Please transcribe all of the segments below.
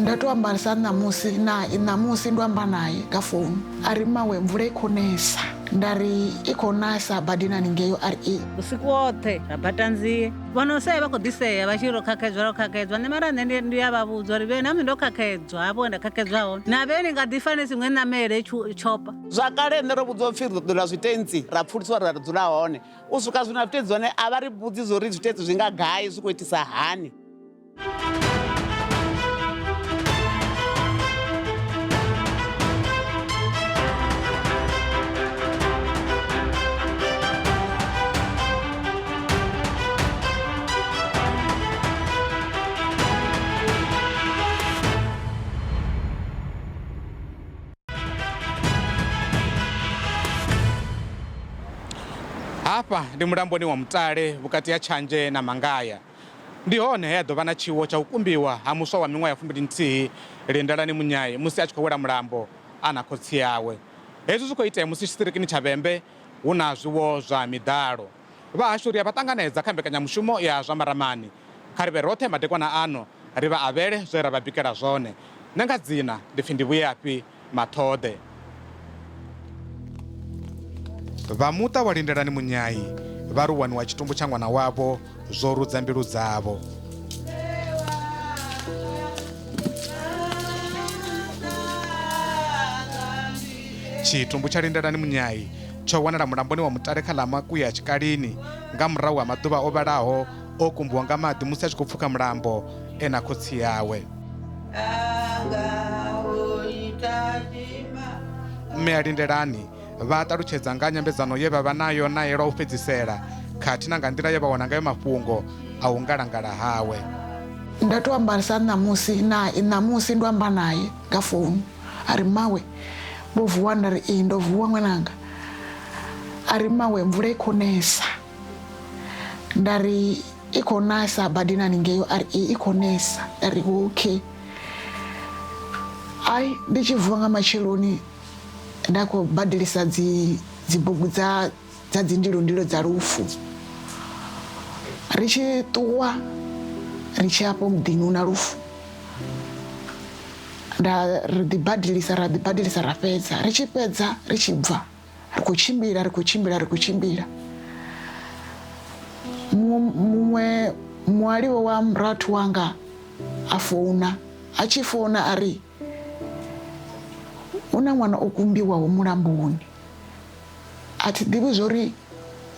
Nda to amba sa ṋamusi na ṋamusi ndo amba naye nga founu, a ri mawe mvula i khou nesa. Nda ri i khou nasa badani haningei, a ri i. Vhusiku woṱhe ra bata nzie, vho no sea vha khou ḓi sea vha tshi ro khakhedzwa ro khakhedzwa. Nṋe mara nṋe ndi a vha vhudza uri vhe na musi ndo khakhedzwa hafho he nda khakhedzwa hone na vhe ni nga ḓi fa ni si ṅwe ṋamele tshopa. Zwa kale nṋe ro vhudziwa upfhi ri ḓo ḓula zwitentsi ra pfulusiwa ra dzula hone, u swika zwino zwitentsi hone a vha ri vhudzi zwo ri zwitentsi zwi nga gai zwi khou itisa hani. Hafha ndi mulamboni wa Mutale vhukati ha Tshanzhe na Mangaya. Ndi hone he ha ḓo vha na tshiwo tsha u kumbiwa ha muswa wa miṅwaha ya 21 Lindelani Munyai musi a tshi khou wela mulambo a na khotsi awe. Hezwi zwi khou itea musi tshiṱirikini tsha Vhembe hu na zwiwo zwa miḓalo. Vha hashu ri a vha ṱanganedza kha mbekanyamushumo ya zwa maramani. Kha ri vhe roṱhe madekwana ano ri vha avhele zwe ra vha bikela zwone. Nṋe nga dzina ndi pfi Ndivhuyafhi Maṱhoḓe. Vha muṱa wa Lindelani Munyai vha ri u waniwa tshitumbu tsha ṅwana wavho zwo rudza mbilu dzavho. Tshitumbu tsha Lindelani Munyai tsho wanala mulamboni wa Mutale kha ḽa Makuya Tshikalini nga murahu ha maḓuvha o vhalaho o kumbiwa nga maḓi musi a tshi khou pfuka mulambo e na khotsi awe. Mme a Lindelani vha ṱalutshedza nga nyambedzano ye vha vha nayo nae lwa u fhedzisela khathihi na nga nḓila ye vha wana ngayo mafhungo a u ngalangala hawe. Nda to amba sa ṋamusi na ṋamusi ndo amba naye nga founu, a ri mawe vho vuwa, nda ri ee ndo vuwa ṅwananga, a ri mawe mvula i khou nesa, nda ri i khou nasa badani haningei, a ri ee i khou nesa, nda ri okay. Ai ndi tshi vuwa nga matsheloni nda khou badelisa dzi dzibugu dza dza dzi ndilo ndilo dza lufu, ri tshi ṱuwa ri tshi afho muḓini hu na lufu nda ri ḓi badelisa ra ḓi badelisa ra fhedza, ri tshi fhedza ri tshi bva ri khou tshimbila ri khou tshimbila ri khou tshimbila muṅwe muhaliwa wa murathu wanga a founa, a tshi founa a ri hu na ṅwana o kumbiwaho mulamboni a thi ḓivhi zwori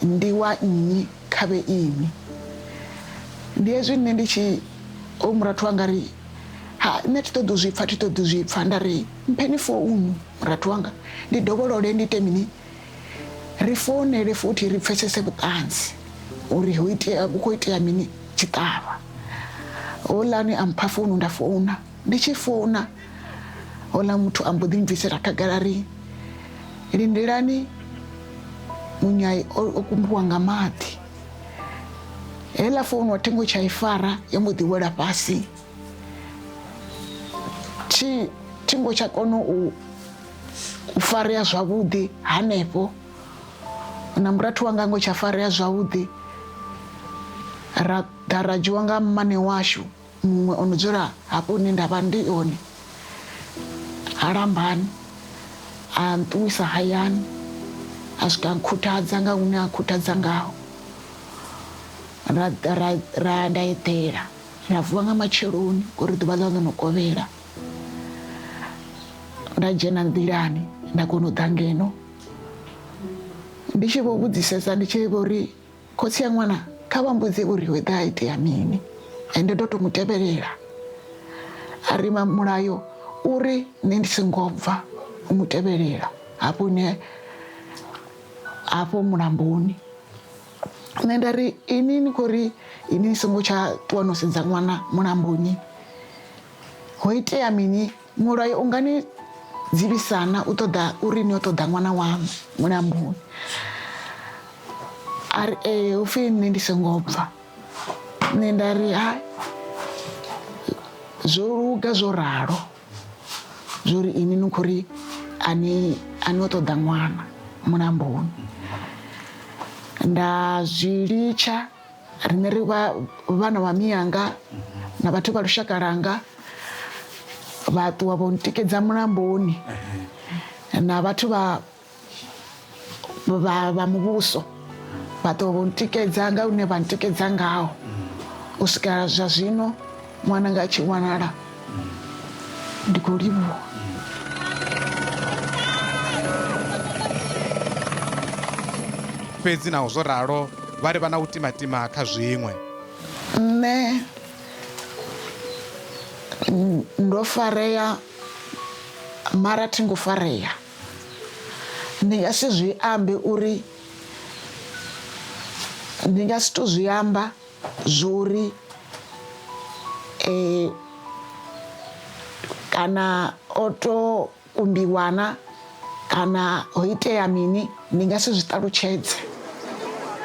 ndi wa nnyi kha vhe inwi. Ndi hezwi nṋe ndi tshi o murathu wanga ri ha nṋe thi ṱoḓi u zwi pfha thi ṱoḓi u zwi pfha nda ri mpheni founu murathu wanga ndi dovholole ndi ite mini ri founele futhi ri pfesese vhuṱanzi uri ho itea hu khou itea mini tshiṱavha. Houḽani a mpha founu nda founa ndi tshi founa houḽa muthu a mbo ḓi mbvisela khagala ri Lindelani Munyai o kumbiwa nga maḓi. Heiḽa founu a thingo tsha i fara yo mbo ḓi wela fhasi. Thi thingo tsha kona u farea zwavhuḓi hanefho na murathu wanga ngo tsha farea zwavhuḓi ra ḓa ra dzhiwa nga mmane washu muṅwe o no dzula hafho hune nda vha ndi hone ha Lambani a nṱuwisa hayani a swika a nkhuthadza nga hune a khuthadza ngaho ra ra ra nda eḓela nda vuwa nga matsheloni ngori ḓuvha ḽa ḽo no kovhela nda dzhena nḓilani nda kona u ḓa ngeno ndi tshi vho vhudzisesa ndi tshi vho ri Khotsi a ṅwana kha vha mbudze uri ho ḓa ha itea mini ende ndo to mu tevhelela. A ri mulayo uri nṋe ndi songo bva u mu tevhelela hafho hune hafho mulamboni. Nṋe nda ri ini ni khou ri ini ni songo tsha ṱuwa no sedza ṅwana mulamboni ho itea mini Mulayo u nga ni dzivhisana u ṱoḓa uri ni yo ṱoḓa ṅwana waṋu mulamboni. A ri ee hu pfhi nṋe ndi songo bva. Nṋe nda ri hai zwo luga zwo ralo zwo ri inwi ni khou ri a ni a ni yo ṱoḓa ṅwana mulamboni. Nda zwi litsha riṋe ri vha vhana vha miyanga na vhathu vha lushaka langa. Vha ṱuwa vho ntikedza mulamboni na vhathu vha vha vha muvhuso vha ṱuwa vho ntikedza nga hune vha ntikedza ngaho u swikela zwa zwino ṅwananga a tshi wanala. Ndi khou livhuwa. Fhedzi naho zwo ralo vha ri vha na u timatima kha zwiṅwe. Nṋe ndo farea mara thi ngo farea. Ndi nga si zwi ambe uri ndi nga si to zwi amba zwori kana o to kumbiwana kana ho itea mini, ndi nga si zwi ṱalutshedze.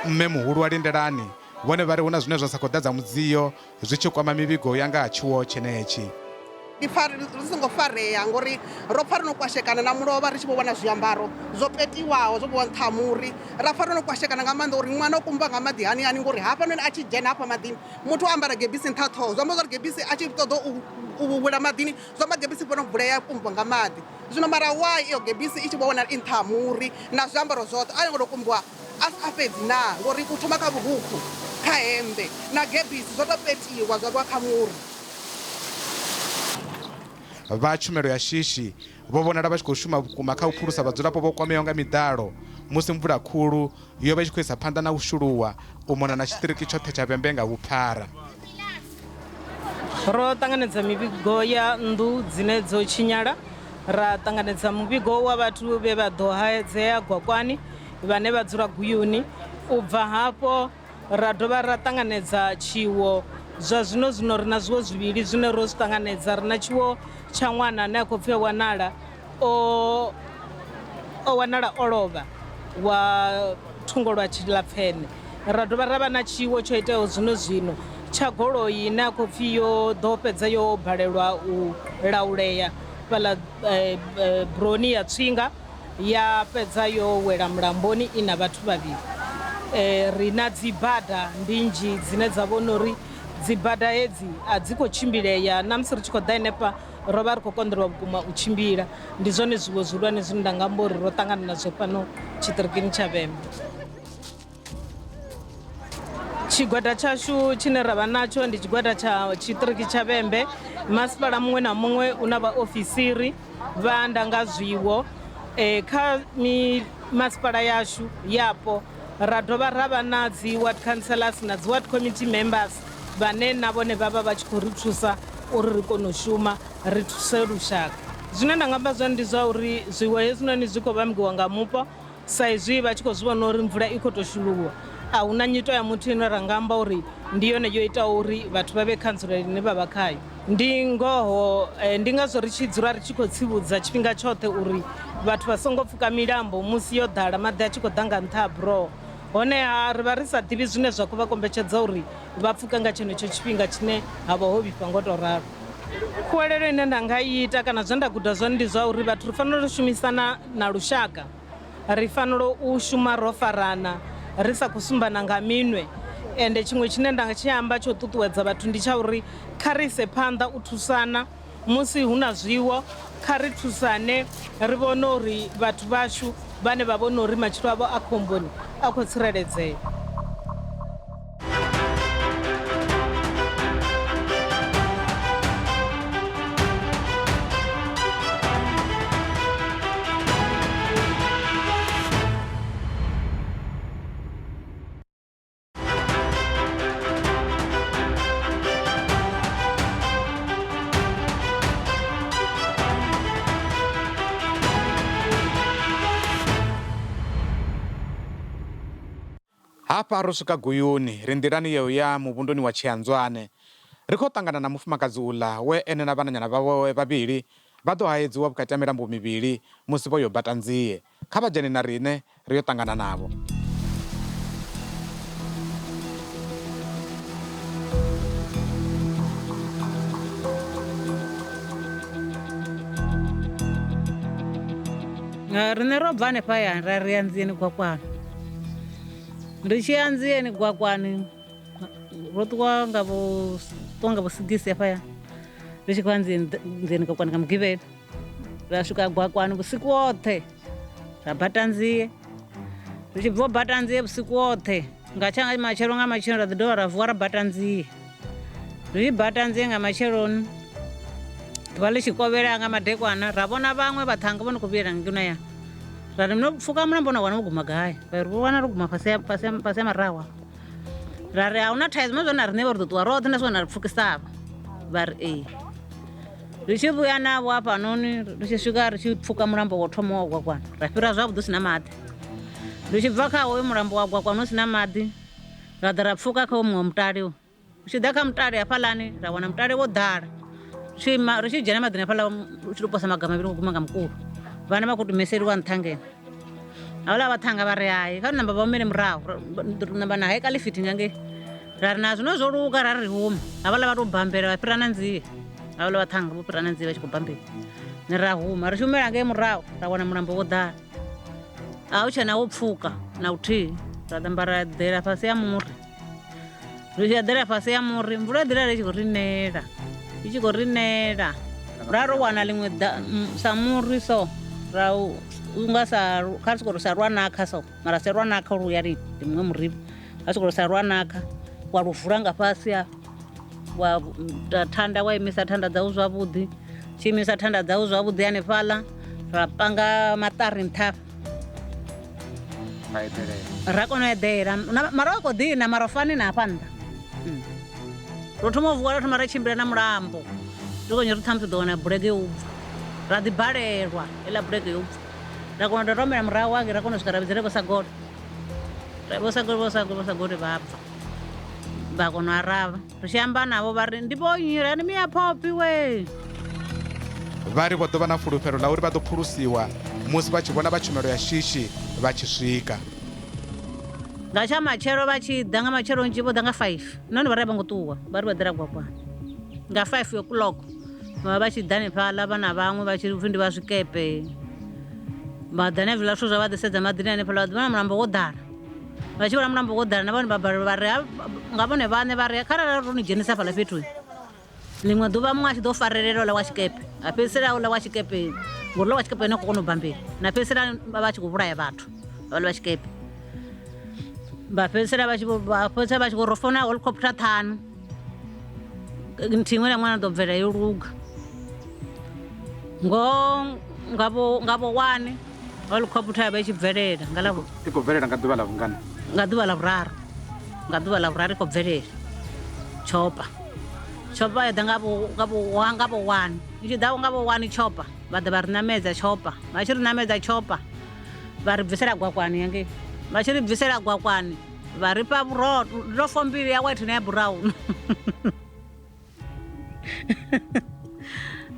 Mme muhulu wa Lindelani vhone vha ri hu na zwine zwa sa khou ḓadza mudzio zwi tshi kwama mivhigo ya nga ha tshiwo tshenetshi. Ndi pfa ri songo farea ngori ro pfa ro no kwashekana na mulovha ri tshi vho wana zwiambaro zwo petiwaho zwo vhewa nṱha ha muri, ra pfa ro no kwashekana nga maanḓa uri ṅwana o kumbiwa nga maḓi hani hani ngori hafhanoni a tshi dzhena hafha maḓini muthu o ambara gebisi nṱha ha ṱhoho zwi amba zwori gebisi a tshi ṱoḓa u wela maḓini zwi amba gebisi fhano vulea ya kumbiwa nga maḓi. Zwino mara why iyo gebisi i tshi vho wanala i nṱha ha muri na zwiambaro zwoṱhe a yo ngo to kumbiwa a fhedzi naa ngori u thoma kha vhurukhu kha hemmbe na gebisi zwo to petiwa zwa vhewa kha muri. Vha tshumelo ya shishi vho vhonala vha tshi khou shuma vhukuma kha u phulusa vhadzulapo vho kwameaho nga miḓalo musi mvula khulu yo vha i tshi khou isa phanḓa na u shuluwa u mona na tshiṱiriki tshoṱhe tsha Vhembe nga vhuphara. Ro ṱanganedza mivhigo ya nnḓu dzine dzo tshinyala, ra ṱanganedza muvhigo wa vhathu vhe vha ḓo haedzea Gwakwani vhane vha dzula Guyuni. U bva hafho ra dovha ra ṱanganedza tshiwo zwa zwino zwino ri na zwiwo zwivhili zwine ro zwi ṱanganedza. Ri na tshiwo tsha ṅwana ane a khou pfhi o wanala o o wanala o lovha wa thungo lwa Tshilapfene. Ra dovha ra vha na tshiwo tsho iteaho zwino zwino tsha goloi ine a khou pfhi yo ḓo fhedza yo balelwa u laulea fhaḽa broni ya Tswinga ya fhedza yo wela mulamboni i na vhathu vhavhili. Ri na dzi bada ndi nnzhi dzine dza vhona uri dzi bada hedzi a dzi khou tshimbilea na musi ri tshi khou ḓa henefha ro vha ri khou konḓelwa vhukuma u tshimbila. Ndi zwone zwiwo zwihulwane zwine nda nga amba uri ro ṱangana nazwo fhano tshiṱirikini tsha Vhembe. Tshigwada tshashu tshine ra vha natsho ndi tshigwada tsha tshiṱiriki tsha Vhembe. Masipala muṅwe na muṅwe u na vhaofisiri vha ndanga zwiwo kha mimasipala yashu yapo. Ra dovha ra vha na dzi ward councillors na dzi ward committee members vhane na vhone vha vha vha tshi khou ri thusa uri ri kone u shuma ri thuse lushaka. Zwine nda nga amba zwone ndi zwa uri zwiwo hezwinoni zwi khou vhangiwa nga mupo sa izwi vha tshi khou zwi vhona uri mvula i khou tou shuluwa. A hu na nyito ya muthu ine ra nga amba uri ndi yone yo itaho uri vhathu vha vhe kha nzulele ine vha vha khayo. Ndi ngoho ndi ngazwo ri tshi dzula ri tshi khou tsivhudza tshifhinga tshoṱhe uri vhathu vha songo pfuka milambo musi yo ḓala maḓi a tshi khou ḓa nga nṱha ha buroho. Honeha ri vha ri sa ḓivhi zwine zwa khou vha kombetshedza uri vha pfuke nga tshenetsho tshifhinga tshine ha vha ho vhifha ngo tou ralo. Khuwelelo ine nda nga i ita kana zwe nda guda zwone ndi zwa uri vhathu ri fanela u shumisana na lushaka. Ri fanela u shuma ro farana ri sa khou sumbana nga minwe. Ende tshiṅwe tshine nda nga tshi amba tsho ṱuṱuwedza vhathu ndi tsha uri kha ri ise phanḓa u thusana musi hu na zwiwo, kha ri thusane ri vhone uri vhathu vhashu vhane vha vhona uri matshilo avho a khomboni a khou tsireledzea. Hafha ro swika Guyuni, ri nḓilani ya u ya muvhunduni wa Tshianzwane. Ri khou ṱangana na mufumakadzi uḽa we ene na vhananyana vhawe vhavhili vha ḓo haedziwa vhukati ha milambo mivhili musi vho yo bata nzie. Kha vha dzhene na riṋe ri yo ṱangana navho. Riṋe ro bva hanefha hayani ra ri ya nzieni Gwakwani. Ri tshi ya nzieni Gwakwani ro ṱuwa nga vho ṱuwa nga vho sigisi hafhaya. Ri tshi khou ya nzieni Gwakwani nga Mugivhela, ra swika Gwakwani vhusiku woṱhe, ra bata nzie. Ri tshi bva u bata nzie vhusiku woṱhe, nga tsha nga matshelo nga matshelo ra ḓi dovha ra vuwa ra bata nzie. Ri tshi bata nzie nga matsheloni, ḓuvha ḽi tshi kovhela nga madekwana, ra vhona vhaṅwe vhaṱhannga vho no khou vhuyela ngeno ya. Ra ri no pfuka mulambo na wana wo guma gai? Vha ri vho wana ro guma fhasi fhasi ha maraho afha. Ra ri a huna thaidzo, ma zwone na riṋe vho ri ḓo ṱuwa roṱhe na swika na ri pfukisavho. Vha ri ee. Ri tshi vhuya navho hafhanoni, ri tshi swika ri tshi pfuka mulambo wa thoma wa Gwagwana, ra fhira zwavhuḓi hu si na maḓi. Ri tshi bva kha hoyo mulambo wa Gwagwana hu si na maḓi, ra ḓa ra pfuka kha muṅwe mutale. U tshi ḓa kha mutale hafhaḽani, ra wana mutale wo ḓala. Tshi ima ri tshi dzhena maḓini hafhaḽa u tshi tou posa maga mavhili u guma nga mukulo. Vhana vha khou tou meseliwa nṱha ngeno. Havhaḽa vhaṱhannga vha ri hai, kha ri namba vha humele murahu, ri namba na haika ḽifithi nga ngei. Ra ri na zwino zwo luga, ra ri hume. Havhaḽa vha tou bambela vha fhira na nzie. Havhaḽa vhaṱhannga vho fhira na nzie vha tshi khou bambela. Nṋe ra huma, ri tshi humela ngei murahu ra wana mulambo wo ḓala. A hu tshena wo pfuka na uthihi. Ra ṋamba ra eḓela fhasi ha muri. Ri tshi eḓela fhasi ha muri, mvula ya ḓi lala i tshi khou ri nela, i tshi khou ri nela. Ra ro wana ḽiṅwe sa muri so, ra u nga sa kha ri sokou ri sa lwanakha so, mara si lwanakha luya lini, ndi muṅwe muri. Kha ri sokou ri sa lwanakha, wa lu vula nga fhasi hafha, wa ita thanda wa imisa thanda dzau zwavhuḓi, tshi imisa thanda dzau zwavhuḓi hanefhaḽa, ra panga maṱari nṱha hafha. Ra kona u eḓela mara wa khou ḓi na mara fani na hafha nnḓa. Ro thoma u vuwa ra thoma ra tshimbila na mulambo, ri khou ri ṱhamusi ḓo wana bulege yo bva, ra ḓi balelwa heiḽa bulege yo bva, ra kona u tou romela murahu hangei ra kona u swika ra vhidzela Vho Sagole, Vho Sagole Vho Sagole Vho Sagole vha bva vha kona u aravha. Ri tshi amba navho vha ri ndi vho nnyi, ra ri ndi Miaphophi wee. Vha ri vho ḓo vha na fulufhelo ḽa uri vha ḓo phulusiwa musi vha tshi vhona vha tshumelo ya shishi vha tshi swika. Nga tsha matshelo vha tshi ḓa nga matsheloni vho ḓa nga 5 nahone vha ri a vho ngo ṱuwa, vha ri vha ḓela Gwagwana nga 5 o'clock. Vha vha tshi ḓa hanefhaḽa vha na vhaṅwe vha tshi pfhi ndi vha zwikepe, vha ḓa na hezwiḽa zwithu zwa vha ḓisedza maḓini hanefhaḽa vha ḓi vhona mulambo wo ḓala. Vha tshi vhona mulambo wo ḓala na vhone vha balelwa vha ri nga vhone vhaṋe vha ri kharali ro ni dzhenisa hafhaḽa fhethu ḽiṅwe ḓuvha muṅwe a tshi ḓo farelela uḽa wa tshikepe a fhedzisela uḽa wa tshikepe ngori uḽa wa tshikepe ene khou kona u bambela na fhedzisela vha tshi khou vhulaya vhathu vhaḽa vha tshikepe vha fhedzisela vha tshi vha fhedzisela vha tshi khou ro founa helicopter ṱhanu nthihi iṅwe na ṅwana ḓo bvela yo luga ngo nga vho nga vho wani helicopter ya vha i tshi bvelela nga ḽa i khou bvelela nga ḓuvha ḽa vhungana nga ḓuvha ḽa vhuraru nga ḓuvha ḽa vhuraru i khou bvelela tshopa tshopa ya ḓa nga vho nga vho nga vho wani i tshi ḓa nga vho wani tshopa vha ḓa vha ri ṋamedza tshopa vha tshi ri ṋamedza tshopa vha ri bvisela gwakwani hangei vha tshi ri bvisela gwakwani vha ri fha vhurotho lofo mbili ya white na ya brown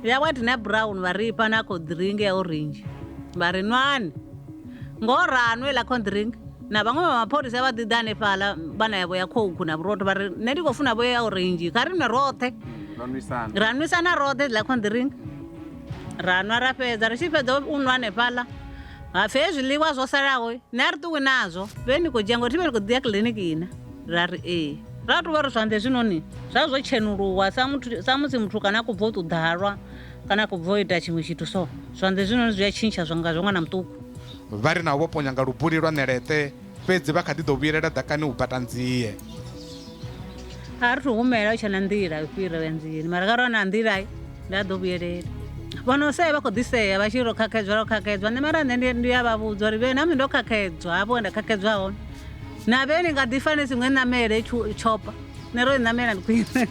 ya white na brown vha ri fha na cold drink ya orange vha ri nwani ngoho ra nwa iḽa cold drink na vhaṅwe vha mapholisa vha ḓi ḓa hanefhaḽa vha na yavho ya coke na vhurotho vha ri nṋe ndi khou funa vho ya orange kha ri nwe roṱhe ra nwisana roṱhe iḽa cold drink ra nwa ra fhedza ri tshi fhedza u nwa hanefhaḽa ha pfhi hezwi zwiḽiwa zwo salaho nṋe a ri ṱuwi nazwo vhe ni khou dzhia ngori thi vhe ni khou ḓi ya kiḽiniki na ra ri ee ra tou vha ri zwanḓa hezwinoni zwa zwo tshenuluwa sa muthu sa musi muthu kana a khou bva u ṱuḓa halwa kana a khou bva u ita tshiṅwe tshithu so zwanḓa hezwinoni zwi a tshintsha zwa nga zwa ṅwana muṱuku. Vha ri naho vho ponya nga lubuli lwa ṋeleṱe, fhedzi vha kha ḓi ḓo vhuyelela ḓakani u bata nzie. A ri thu humela hu tshe na nḓila yo fhira ya nzieni mara kha ri wana nḓila nda ḓo vhuyelela. Vhono sea vha khou ḓi sea vha tshi ro khakhedzwa ro khakhedzwa nṋe mara nṋe ndi a vha vhudza uri vhe na musi ndo khakhedzwa hafho he nda khakhedzwa hone na vhe ni nga ḓi fa ni si ṅwe ṋamele tshopa nṋe ro i ṋamela ndi khwine.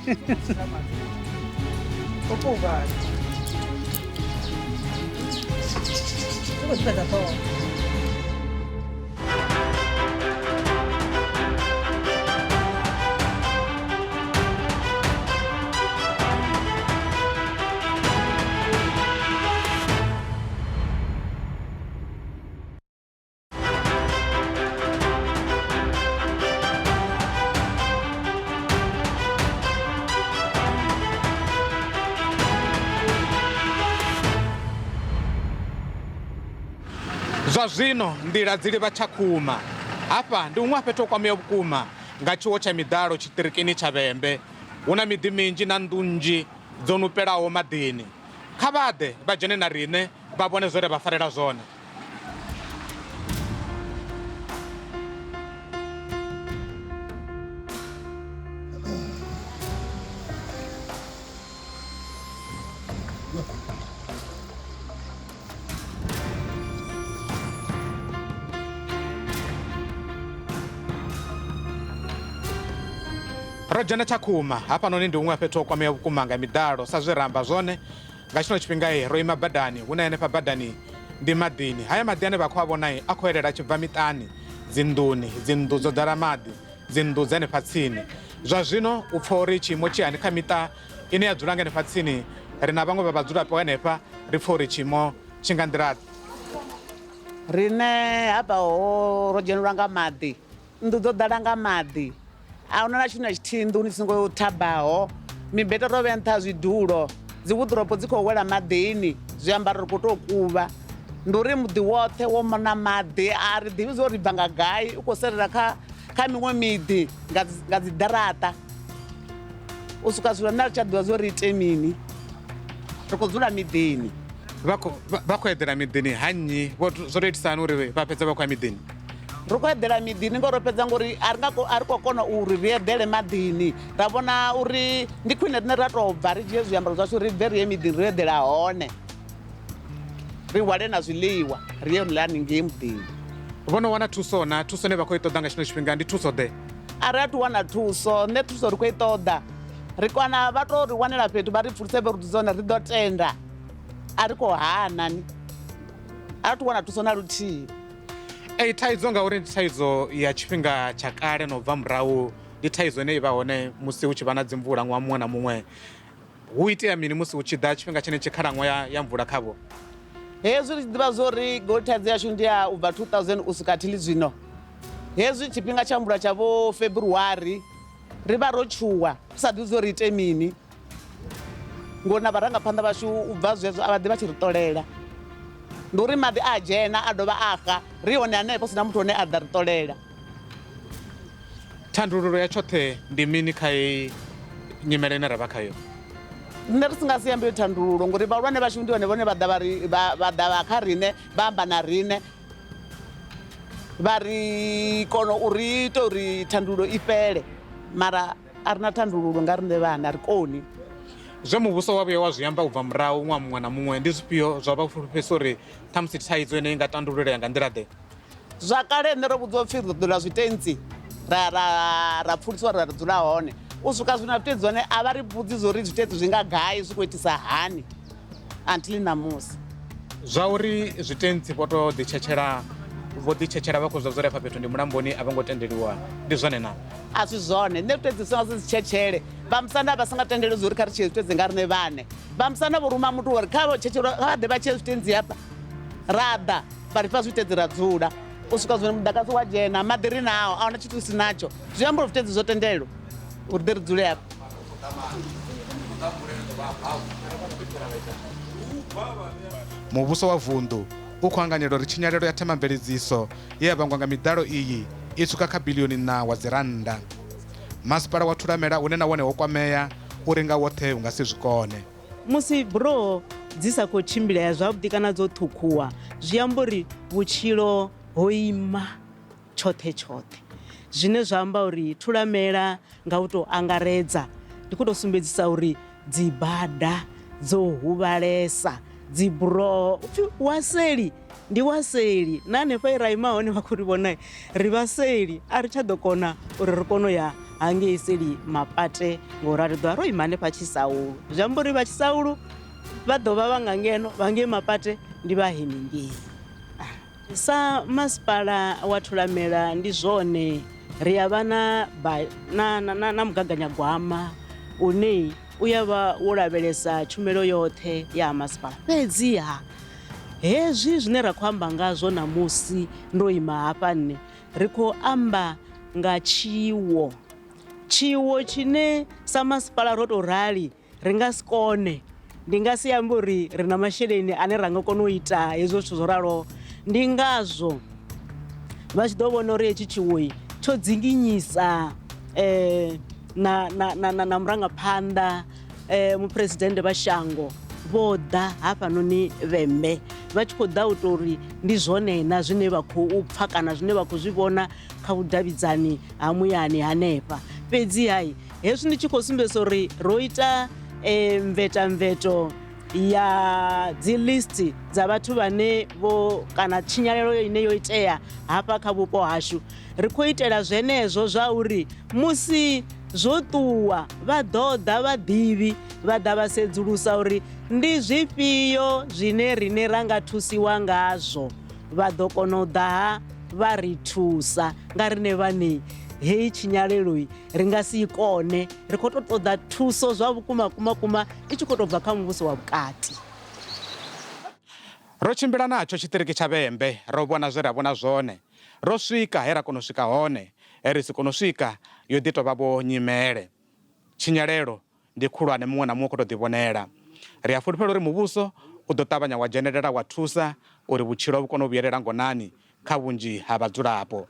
Zwa zwino nḓila dzi livha Tshakhuma. Hafha ndi huṅwe ha fhethu ho kwameaho vhukuma nga tshiwo tsha miḓalo tshiṱirikini tsha Vhembe. Hu na miḓi minzhi na nnḓu nnzhi dzo nupelaho maḓini. Kha vha ḓe vha dzhene na riṋe vha vhone zwe ra vha farela zwone. Ro dzhena Tshakhuma, hafhanoni ndi huṅwe ha fhethu ho kwamea vhukuma nga miḓalo sa zwe ra amba zwone. Nga tshino tshifhinga ro ima badani, hune henefha badani ndi maḓini. Haya maḓi ane vha khou a vhona a khou elela a tshi bva miṱani, dzinḓuni, dzinnḓu dzo ḓala maḓi, dzinnḓu dza henefha tsini. Zwa zwino u pfa uri tshiimo tshi hani kha miṱa ine ya dzula nga henefha tsini, ri na vhaṅwe vha vhadzulapo henefha, ri pfa uri tshiimo tshi nga nḓila. Riṋe hafha ho ro dzhenelwa nga maḓi, nnḓu dzo ḓala nga maḓi, a huna na tshithu na tshithihi nḓuni tshi songo thabaho, mibete ro vhea nṱha ha zwidulo, dzi woḓirobo dzi khou wela maḓini, zwiambaro ri khou tou kuvha. Ndi uri muḓi woṱhe wo mona maḓi, a ri ḓivhi zwo ri bva nga gai, u khou selela kha kha miṅwe miḓi nga nga dzi ḓaraṱa. U swika zwino nṋe a ri tsha ḓivha zwo ri ite mini, ri khou dzula miḓini. Vha khou vha khou eḓela miḓini ha nnyi? Vho zwo tou itisa hani uri vha fhedze vha khou ya miḓini? Ri khou eḓela miḓini ngori ro fhedza ngori a ri nga a ri khou kona uri ri eḓele maḓini, ra vhona uri ndi khwine riṋe ra tou bva ri dzhie zwiambaro zwashu ri bve ri ye miḓini ri yo eḓela hone, ri hwale na zwiḽiwa ri ye ḽa haningei muḓini. Vho no wana thuso na? Thuso ine vha khou i ṱoḓa nga tshino tshifhinga ndi thuso ḓe? A ri athu wana thuso, nṋe thuso ri khou i ṱoḓa, ri kona vha tou ri wanela fhethu vha ri pfuluse vho ri dzudza hone ri ḓo tenda, a ri khou hana ni, a ri athu wana thuso na luthihi. Eyi thaidzo ngauri ndi thaidzo ya tshifhinga tsha kale na u bva murahu, ndi thaidzo ine i vha hone musi hu tshi vha na dzi mvula ṅwaha muṅwe na muṅwe. Hu itea mini musi hu tshi ḓa tshifhinga tshenetshi khalaṅwaha ya mvula khavho? Hezwi ri tshi ḓivha zwo ri ngori thaidzo yashu ndi ya u bva 2000 u swika till zwino, hezwi tshifhinga tsha mvula tsha vho February ri vha ro tshuwa ri sa ḓivhi zwo ri ite mini ngori na vharangaphanḓa vhashu u bva zwezwo a vha ḓi vha tshi ri ṱolela. Ndi uri maḓi a dzhena a dovha a xa ri hone hanefho hu si na muthu ane a ḓa ri ṱolela. Thandululo ya tshoṱhe ndi mini kha heyi nyimele ine ra vha khayo? Nṋe ri si nga si ambe thandululo ngori vhahulwane vhashu ndi hone vhone vha ḓa vha ri vha ḓa vha kha riṋe vha amba na riṋe vha ri kona u ri ita uri thandululo i fhele mara a ri na thandululo nga riṋe vhana a ri koni. Zwe muvhuso wa vhuya wa zwi amba u bva murahu ṅwaha muṅwe na muṅwe ndi zwifhio zwa vha fulufhedzisa uri ṱhamusi thaidzo ine i nga tandululea nga nḓila ḓe? Zwa kale nṋe ro vhudziwa upfhi ri ḓo ḽa zwitentsi ra ra ra pfulusiwa ra dzula hone u swika zwino zwitentsi hone a vha ri vhudzi zwo ri zwitentsi zwi nga gai zwi khou itisa hani until ṋamusi. Zwa uri zwitentsi vho to ḓitshetshela vho ḓitshetshela vha khou zwa uri afha fhethu ndi mulamboni a vho ngo tendeliwa ndi zwone na? A si zwone nṋe zwitentsi zwi nga si tshetshele vha musanda vha si nga tendele zwo uri kha ri tshee zwitentsi nga riṋe vhaṋe vha musanda vho ruma muthu uri kha vha tshetshela kha vha ḓe vha tshee zwitentsi hafha ra ḓa vha ri fha zwitedzi ra dzula u swika zwino muḓagasi wa dzhena maḓi ri nao a huna tshithu si natsho zwi amba uri zwitedzi zwo tendelwa uri ḓe ri dzule hafha. Muvhuso wa vunḓu u khou anganyela uri tshinyalelo ya themamveledziso ye ya vhangwa nga miḓalo iyi i swika kha biḽioni nṋa wa dzirannda. Masipala wa Thulamela une na wone wo kwamea uri nga woṱhe u nga si zwi kone. Musi buroho dzi sa khou tshimbilea zwavhuḓi kana dzo ṱhukhuwa zwi amba uri vhutshilo ho ima tshoṱhe tshoṱhe, zwine zwa amba uri Thulamela nga u tou angaredza ndi khou tou sumbedzisa uri dzi bada dzo huvhalesa, dzi buroho upfhi wa seli ndi wa seli na hanefha he ra ima hone vha khou ri vhona ri vha seli a ri tsha ḓo kona uri ri kone u ya hangei seli mapate ngori a ri ḓo vha ro ima hanefha Tshisaulu zwi amba uri vha Tshisaulu vha ḓo vha vha nga ngeno vha ngei mapate ndi vha henengei. Sa masipala wa Thulamela ndi zwone ri a vha na na na na mugaganyagwama une u ya vha wo lavhelesa tshumelo yoṱhe ya masipala fhedziha Hezwi zwine ra khou amba ngazwo ṋamusi ndo ima hafha nṋe, ri khou amba nga tshiwo. Tshiwo tshine sa masipala ro tou rali ri nga si kone, ndi nga si ambe uri ri na masheleni ane ra nga kona u ita hezwo zwithu zwo raloho. Ndi ngazwo vha tshi ḓo vhona uri hetshi tshiwo tsho dzinginyisa na na na na murangaphanḓa. Muphuresidennde vha shango vho ḓa hafhanoni Vhembe vha tshi khou ḓa u tou ri ndi zwone na zwine vha khou pfha kana zwine vha khou zwi vhona kha vhudavhidzani ha muyani hanefha. Fhedziha hezwi ndi tshi khou sumbedzisa uri ro ita mvetamveto ya dzi list dza vhathu vhane vho kana tshinyalelo ine yo itea hafha kha vhupo hashu ri khou itela zwenezwo zwa uri musi zwo ṱuwa vha ḓo ḓa vhaḓivhi vha ḓa vha sedzulusa uri ndi zwifhio zwine riṋe ra nga thusiwa ngazwo vha ḓo kona u ḓa ha vha ri thusa nga riṋe vhaṋe heyi tshinyalelo ri nga si i kone ri khou tou ṱoḓa thuso zwa vhukuma kuma kuma i tshi khou tou bva kha muvhuso wa vhukati. Ro tshimbila natsho tshiṱiriki tsha Vhembe, ro vhona zwe ra vhona zwone. Ro swika he ra kona u swika hone, he ri si kone u swika yo ḓi tou vha vho nyimele. Tshinyalelo ndi khulwane muṅwe na muṅwe u khou tou ḓivhonela. Ri a fulufhela uri muvhuso u ḓo ṱavhanya wa dzhenelela wa thusa uri vhutshilo vhu kone u vhuyelela ngonani kha vhunzhi ha vhadzulapo.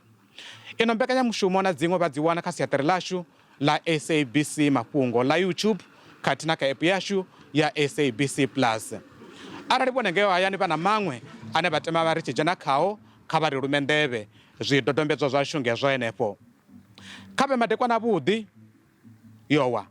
Ino mbekanyamushumo na dziṅwe vha dzi wana kha siaṱari ḽashu ḽa SABC Mafhungo ḽa YouTube khathihi na kha app yashu ya SABC Plus. Arali vhone ngeo hayani vha na maṅwe ane vha tama ri tshi dzhena khao, kha vha ri lume nḓevhe. Zwidodombedzwa zwashu ngezwo henefho. Kha vhe madekwana avhuḓi. Yowa.